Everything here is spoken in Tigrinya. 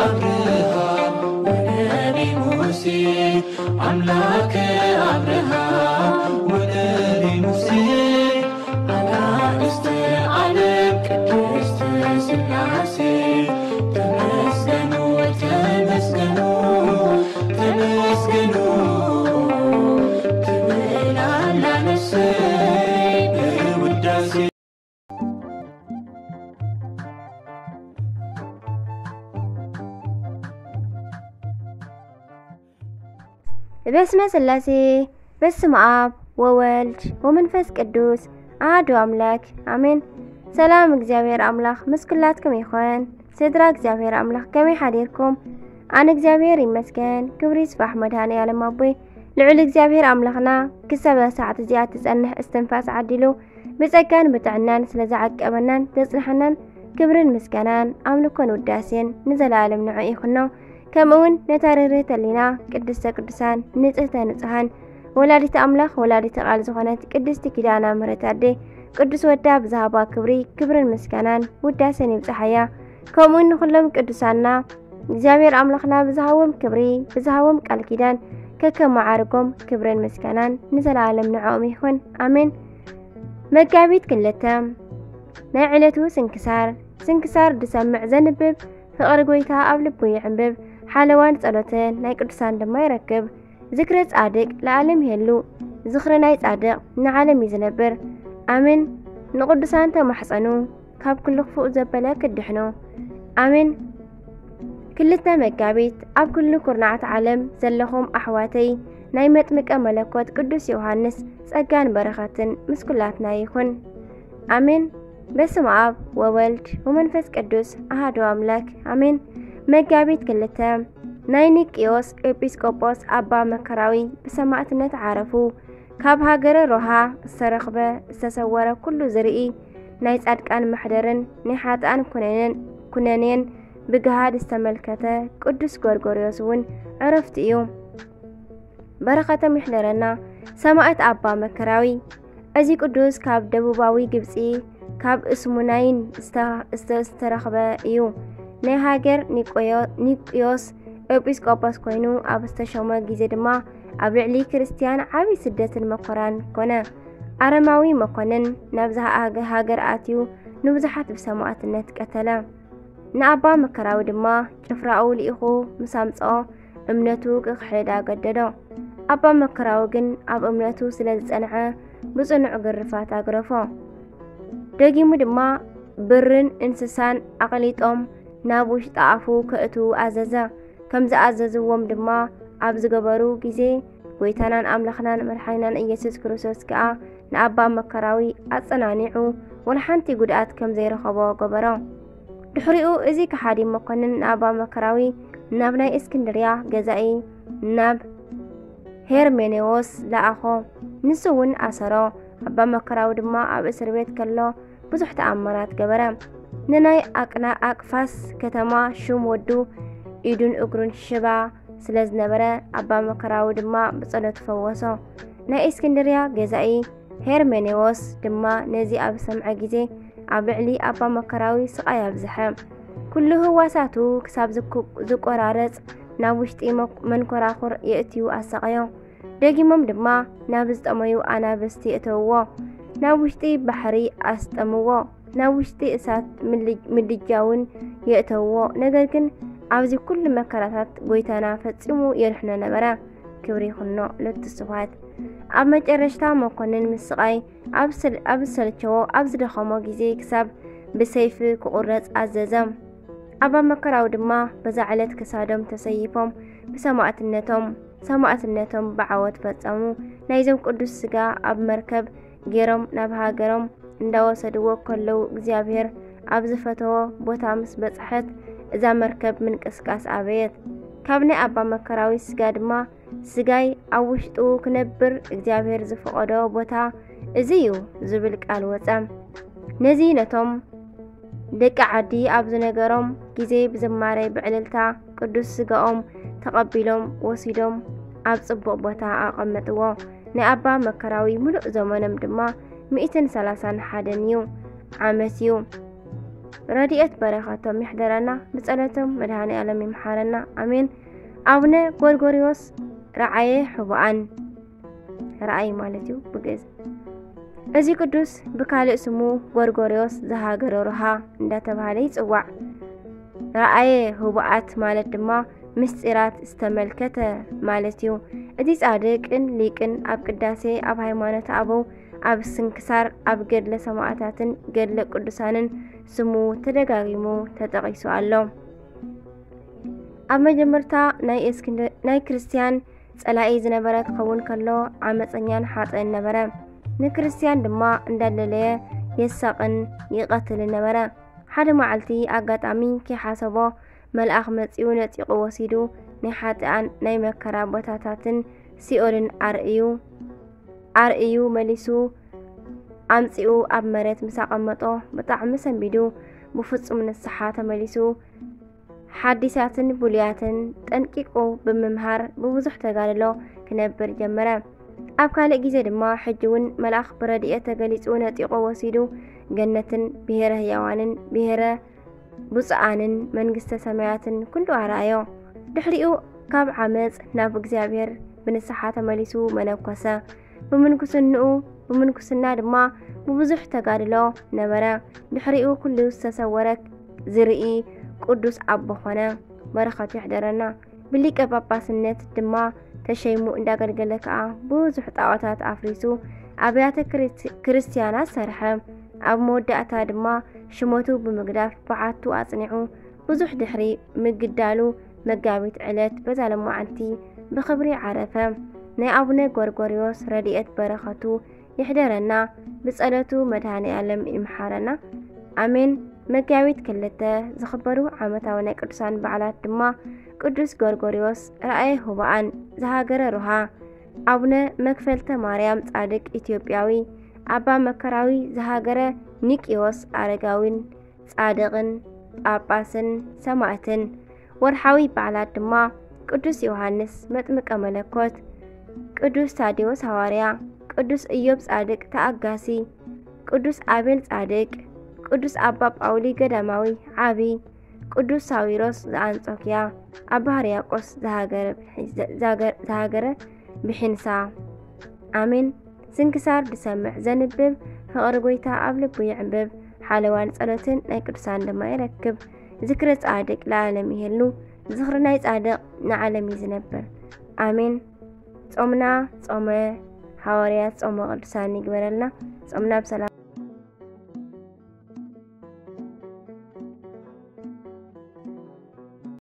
አብርሃም ወነቢ ሙሴ፣ አምላከ አብርሃም ወነቢ ሙሴ፣ አጋእዝተ ዓለም ቅድስተ ሥላሴ፣ ተመስገኑ፣ ተመስገኑ፣ ተመስገኑ ትብል ኣላ ነፍሰይ ብውዳሴ። በስመ ሥላሴ፣ በስመ አብ ወወልድ ወመንፈስ ቅዱስ አሐዱ አምላክ አሜን። ሰላም እግዚኣብሔር ኣምላኽ ምስ ኩላትኩም ይኹን። ስድራ እግዚኣብሔር ኣምላኽ ከመይ ሓዲርኩም? ኣነ እግዚኣብሔር ይመስገን፣ ክብሪ ይስፋሕ መድኃኔ ዓለም ኣቦይ። ልዑል እግዚኣብሔር ኣምላኽና ክሳብ እዛ ሰዓት እዚኣ ትጸንሕ እስትንፋስ ዓዲሉ ብጸጋን ብጥዕናን ስለ ዝዓቀበናን ዘጽንሐናን ክብርን ምስጋናን ኣምልኮን ውዳሴን ንዘለዓለም ንዑ ይኹኖ። ከምኡ እውን ነታ ርህርህተ ህሊና ቅድስተ ቅዱሳን ንጽህተ ንጹሃን ወላዲተ ኣምላኽ ወላዲተ ቃል ዝኾነት ቅድስቲ ኪዳነ ምሕረት ኣዴ ቅዱስ ወዳ ብዝሃባ ክብሪ ክብርን ምስጋናን ውዳሴን ይብጽሓያ። ከምኡ እውን ንኹሎም ቅዱሳንና እግዚኣብሔር ኣምላኽና ብዝሃቦም ክብሪ ብዝሃቦም ቃል ኪዳን ከከም መዓርጎም ክብርን ምስጋናን ንዘለዓለም ንዕኦም ይኹን ኣሜን። መጋቢት ክልተ ናይ ዕለቱ ስንክሳር። ስንክሳር ዝሰምዕ ዘንብብ ፍቕሪ ጎይታ ኣብ ልቡ ይዕንብብ፣ ሓለዋን ጸሎትን ናይ ቅዱሳን ድማ ይረክብ። ዝክረ ጻድቅ ለዓለም ይሄሉ፣ ዝኽሪ ናይ ጻድቅ ንዓለም እዩ ዝነብር። ኣሜን። ንቅዱሳን ተማሕጸኑ፣ ካብ ኩሉ ክፉእ ዘበለ ክድሕኑ። ኣሜን። ክልተ መጋቢት ኣብ ኩሉ ኩርናዓት ዓለም ዘለኹም ኣሕዋተይ ናይ መጥምቀ መለኮት ቅዱስ ዮሃንስ ጸጋን በረኸትን ምስ ኩላትና ይኹን። ኣሜን። በስመ አብ ወወልድ ወመንፈስ ቅዱስ አሐዱ አምላክ አሜን። መጋቢት ክልተ ናይ ኒቅዮስ ኤጲስቆጶስ ኣባ መከራዊ ብሰማዕትነት ዓረፉ። ካብ ሃገረ ሮሃ ዝተረኽበ ዝተሰወረ ኩሉ ዝርኢ ናይ ጻድቃን መሕደርን ናይ ሓጥኣን ኩነኔን ኩነኔን ብግሃድ ዝተመልከተ ቅዱስ ጎርጎርዮስ እውን ዕረፍቱ እዩ። በረኸቶም ይሕደረና። ሰማዕት ኣባ መከራዊ። እዚ ቅዱስ ካብ ደቡባዊ ግብጺ ካብ እስሙናይን ዝተ- ዝተ- ዝተረኽበ እዩ። ናይ ሃገር ኒቆዮ- ኒቅዮስ ኤጲስቆጶስ ኮይኑ ኣብ ዝተሾመ ግዜ ድማ ኣብ ልዕሊ ክርስትያን ዓቢ ስደትን መኮራን ኮነ። ኣረማዊ መኮንን ናብዛ ሃገ- ሃገር ኣትዩ ንብዙሓት ብሰማዕትነት ቀተለ። ንኣባ መከራዊ ድማ ጭፍራኡ ልኢኹ ምስ ኣምጽኦ እምነቱ ክኽሕድ ኣገደዶ። ኣባ መከራዊ ግን ኣብ እምነቱ ስለ ዝጸንዐ ብጽኑዕ ግርፋት ኣግረፎ። ደጊሙ ድማ ብርን እንስሳን ኣቕሊጦም ናብ ውሽጢ ኣፉ ከእትዉ ኣዘዘ። ከም ዝኣዘዝዎም ድማ ኣብ ዝገበሩ ግዜ፣ ጐይታናን ኣምላኽናን መድሓኒናን ኢየሱስ ክርስቶስ ከኣ ንኣባ መከራዊ ኣጸናኒዑ፣ ወላ ሓንቲ ጉድኣት ከም ዘይረኸቦ ገበሮ። ድሕሪኡ፣ እዚ ከሓዲ መኮንን ንኣባ መከራዊ ናብ ናይ እስክንድርያ ገዛኢ፣ ናብ ሄርሜኔዎስ ለኣኾ። ንሱ እውን ኣሰሮ። ኣባ መከራዊ ድማ ኣብ እስር ቤት ከሎ ብዙሕ ተኣምራት ገበረ። ንናይ ኣቅና- ኣቅፋስ ከተማ ሹም ወዱ ኢዱን እግሩን ሽባ ስለ ዝነበረ፣ ኣባ መከራዊ ድማ ብጸሎት ፈወሶ። ናይ እስክንድርያ ገዛኢ ሄርሜኔዎስ ድማ ነዚ ኣብ ሰምዐ ግዜ፣ ኣብ ልዕሊ ኣባ መከራዊ ስቓይ ኣብዝሐ። ኩሉ ህዋሳቱ ክሳብ ዝኩ- ዝቆራረጽ ናብ ውሽጢ መ- መንኮራኹር የእትዩ ኣሳቐዮ። ደጊሞም ድማ ናብ ዝጠመዩ ኣናብስቲ የእተውዎ፣ ናብ ውሽጢ ባሕሪ ኣስጠምዎ፣ ናብ ውሽጢ እሳት ምል- ምድጃ እውን የእተውዎ። ነገር ግን ኣብዚ ኩሉ መከራታት ጐይታና ፈጺሙ የድሕኖ ነበረ። ክብሪ ይኹኖ ለቱ ስብሐት። ኣብ መጨረሽታ መኮንን ምስ ስቓይ ኣብ ስል- ኣብ ዝሰልቸዎ፣ ኣብ ዝደኸሞ ግዜ ክሳብ ብሰይፊ ክቑረጽ ኣዘዘ። ኣባ መከራዊ ድማ በዛ ዕለት ክሳዶም ተሰይፎም ብሰማዕትነቶም ሰማዕትነቶም ብዓወት ፈጸሙ። ናይዞም ቅዱስ ስጋ ኣብ መርከብ ገይሮም ናብ ሃገሮም እንዳወሰድዎ ከለዉ፣ እግዚኣብሔር ኣብ ዝፈተዎ ቦታ ምስ በጽሐት፣ እዛ መርከብ ምንቅስቃስ ኣበየት። ካብ ናይ ኣባ መከራዊ ስጋ ድማ፣ ስጋይ ኣብ ውሽጡ ክነብር እግዚኣብሔር ዝፈቐዶ ቦታ እዚ እዩ ዝብል ቃል ወጸ። ነዚ ነቶም ደቂ ዓዲ ኣብ ዝነገሮም ግዜ፣ ብዝማሬ ብዕልልታ ቅዱስ ስጋኦም ተቐቢሎም ወሲዶም ኣብ ጽቡቕ ቦታ ኣቐመጥዎ። ናይ ኣባ መከራዊ ምሉእ ዘመኖም ድማ ሚእትን ሰላሳን ሓደን እዩ፣ ዓመት እዩ። ረድኤት በረኸቶም ይሕደረና፣ ብጸሎቶም መድኃኔ ዓለም ይምሓረና። ኣሜን። ኣቡነ ጎርጎርዮስ ረዓየ ህቡኣን፣ ረኣይ ማለት እዩ ብግእዝ። እዚ ቅዱስ ብካልእ ስሙ ጎርጎርዮስ ዘሃገረ ሮሃ እንዳተባህለ ይጽዋዕ። ረኣየ ህቡኣት ማለት ድማ ምስጢራት ዝተመልከተ ማለት እዩ። እቲ ጻድቅን ሊቅን ኣብ ቅዳሴ፣ ኣብ ሃይማኖተ ኣበው፣ ኣብ ስንክሳር፣ ኣብ ገድለ ሰማዕታትን ገድለ ቅዱሳንን ስሙ ተደጋጊሙ ተጠቒሱ ኣሎ። ኣብ መጀመርታ ናይ እስክንድ-፣ ናይ ክርስትያን ጸላኢ ዝነበረ ክኸውን ከሎ ዓመጸኛን ሓጥእን ነበረ። ንክርስትያን ድማ እንዳለለየ የሳቕን ይቐትልን ነበረ። ሓደ መዓልቲ ኣጋጣሚ ከይሓሰቦ መልኣኽ መጺኡ ነጺቑ ወሲዱ ናይ ሓጥኣን ናይ መከራ ቦታታትን ሲኦልን ኣርእዩ ኣርእዩ መሊሱ ኣምጺኡ ኣብ መሬት ምስ ኣቐመጦ ብጣዕሚ ሰንቢዱ ብፍጹም ንስሓ ተመሊሱ ሓዲሳትን ብሉያትን ጠንቂቑ ብምምሃር ብብዙሕ ተጋድሎ ክነብር ጀመረ። ኣብ ካልእ ግዜ ድማ ሕጂ እውን መልኣኽ ብረድኤት ተገሊጹ ነጢቑ ወሲዱ ገነትን ብሄረ ህያዋንን ብሄረ ብፁዓንን መንግስተ ሰማያትን ኩሉ ኣርኣዮ። ድሕሪኡ ካብ ዓመጽ ናብ እግዚኣብሔር ብንስሓ ተመሊሱ መነኮሰ። ብምንኩስንኡ፣ ብምንኩስና ድማ ብብዙሕ ተጋድሎ ነበረ። ድሕሪኡ ኩሉ ዝተሰወረ ዝርኢ ቅዱስ ኣቦ ኾነ። በረኸቱ ይሕደረና። ብሊቀ ጳጳስነት ድማ ተሸይሙ እንዳገልገለ ከኣ ብዙሕ ጣዖታት ኣፍሪሱ ኣብያተ ክርስት-፣ ክርስትያናት ሰርሐ። ኣብ መወዳእታ ድማ ሽመቱ ብምግዳፍ በዓቱ ኣጽኒዑ ብዙሕ ድሕሪ ምግዳሉ መጋቢት ዕለት በዛ ለማዓንቲ ብኽብሪ ዓረፈ። ናይ ኣቡነ ጎርጎርዮስ ረድኤት በረኸቱ ይሕደረና፣ ብጸሎቱ መድኃኔ ዓለም ይምሓረና። ኣሜን። መጋቢት ክልተ ዝኽበሩ ዓመታዊ ናይ ቅዱሳን በዓላት ድማ ቅዱስ ጎርጎርዮስ ረኣየ ህቡኣን ዘሃገረ ሮሃ፣ ኣቡነ መክፈልተ ማርያም ጻድቅ ኢትዮጵያዊ፣ ኣባ መከራዊ ዘሃገረ ኒቅዮስ ኣረጋዊን ጻድቕን ጳጳስን ሰማዕትን። ወርሓዊ በዓላት ድማ ቅዱስ ዮሃንስ መጥምቀ መለኮት፣ ቅዱስ ታዴዎስ ሃዋርያ፣ ቅዱስ ኢዮብ ጻድቅ ተኣጋሲ፣ ቅዱስ ኣቤል ጻድቅ፣ ቅዱስ ኣባ ጳውሊ ገዳማዊ ዓቢ፣ ቅዱስ ሳዊሮስ ዘኣንጾኪያ፣ ኣባ ሕርያቆስ ዘሃገረ ብሒ-፣ ዘ-፣ ዘሃገረ ብሒንሳ። ኣሜን። ስንክሳር ዝሰምዕ ዘንብብ፣ ፍቕሪ ጐይታ ኣብ ልቡ ይዕንብብ፣ ሓለዋን ጸሎትን ናይ ቅዱሳን ድማ ይረክብ። ዝክረ ጻድቅ ለዓለም ይሄሉ፣ ዝኽሪ ናይ ጻድቕ ንዓለም እዩ ዝነብር። ኣሜን። ጾምና ጾመ ሃዋርያት፣ ጾመ ቅዱሳን ይግበረልና። ጾምና ብሰላም